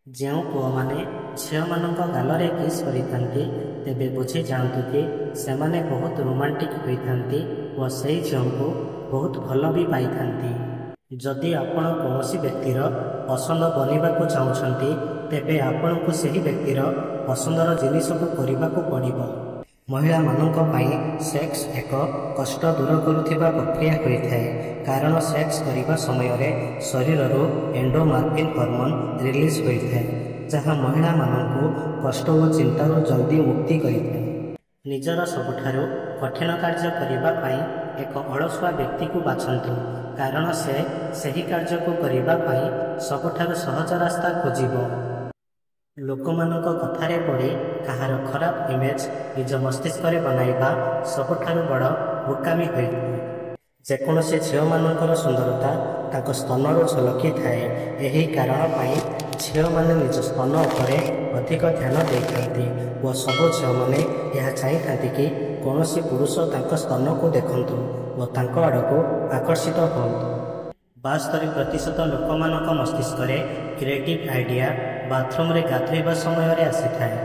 ଯେଉଁ ପୁଅମାନେ ଝିଅମାନଙ୍କ ଗାଲରେ କିସ୍ କରିଥାନ୍ତି, ତେବେ ବୁଝି ଯାଆନ୍ତୁ କି ସେମାନେ ବହୁତ ରୋମାଣ୍ଟିକ୍ ହୋଇଥାନ୍ତି ଓ ସେହି ଝିଅଙ୍କୁ ବହୁତ ଭଲ ବି ପାଇଥାନ୍ତି। ଯଦି ଆପଣ କୌଣସି ବ୍ୟକ୍ତିର ପସନ୍ଦ ବନିବାକୁ ଚାହୁଁଛନ୍ତି, ତେବେ ଆପଣଙ୍କୁ ସେହି ବ୍ୟକ୍ତିର ପସନ୍ଦର ଜିନିଷକୁ କରିବାକୁ ପଡ଼ିବ। ମହିଳାମାନଙ୍କ ପାଇଁ ସେକ୍ସ ଏକ କଷ୍ଟ ଦୂର କରୁଥିବା ପ୍ରକ୍ରିୟା ହୋଇଥାଏ, କାରଣ ସେକ୍ସ କରିବା ସମୟରେ ଶରୀରରୁ ଏଣ୍ଡୋମାର୍ଫିନ୍ ହରମୋନ୍ ରିଲିଜ୍ ହୋଇଥାଏ, ଯାହା ମହିଳାମାନଙ୍କୁ କଷ୍ଟ ଓ ଚିନ୍ତାରୁ ଜଲଦି ମୁକ୍ତି କରିଥାଏ। ନିଜର ସବୁଠାରୁ କଠିନ କାର୍ଯ୍ୟ କରିବା ପାଇଁ ଏକ ଅଳସୁଆ ବ୍ୟକ୍ତିକୁ ବାଛନ୍ତୁ, କାରଣ ସେ ସେହି କାର୍ଯ୍ୟକୁ କରିବା ପାଇଁ ସବୁଠାରୁ ସହଜ ରାସ୍ତା ଖୋଜିବ। ଲୋକମାନଙ୍କ କଥାରେ ପଡ଼ି କାହାର ଖରାପ ଇମେଜ୍ ନିଜ ମସ୍ତିଷ୍କରେ ବନାଇବା ସବୁଠାରୁ ବଡ଼ ବୋକାମି ହୋଇଥାଏ। ଯେକୌଣସି ଝିଅମାନଙ୍କର ସୁନ୍ଦରତା ତାଙ୍କ ସ୍ତନରୁ ଝଲକିଥାଏ। ଏହି କାରଣ ପାଇଁ ଝିଅମାନେ ନିଜ ସ୍ତନ ଉପରେ ଅଧିକ ଧ୍ୟାନ ଦେଇଥାନ୍ତି ଓ ସବୁ ଝିଅମାନେ ଏହା ଚାହିଁଥାନ୍ତି କି କୌଣସି ପୁରୁଷ ତାଙ୍କ ସ୍ତନକୁ ଦେଖନ୍ତୁ ଓ ତାଙ୍କ ଆଡ଼କୁ ଆକର୍ଷିତ ହୁଅନ୍ତୁ। 72% ଲୋକମାନଙ୍କ ମସ୍ତିଷ୍କରେ କ୍ରିଏଟିଭ୍ ଆଇଡିଆ ବାଥରୁମରେ ଗାଧୋଇବା ସମୟରେ ଆସିଥାଏ।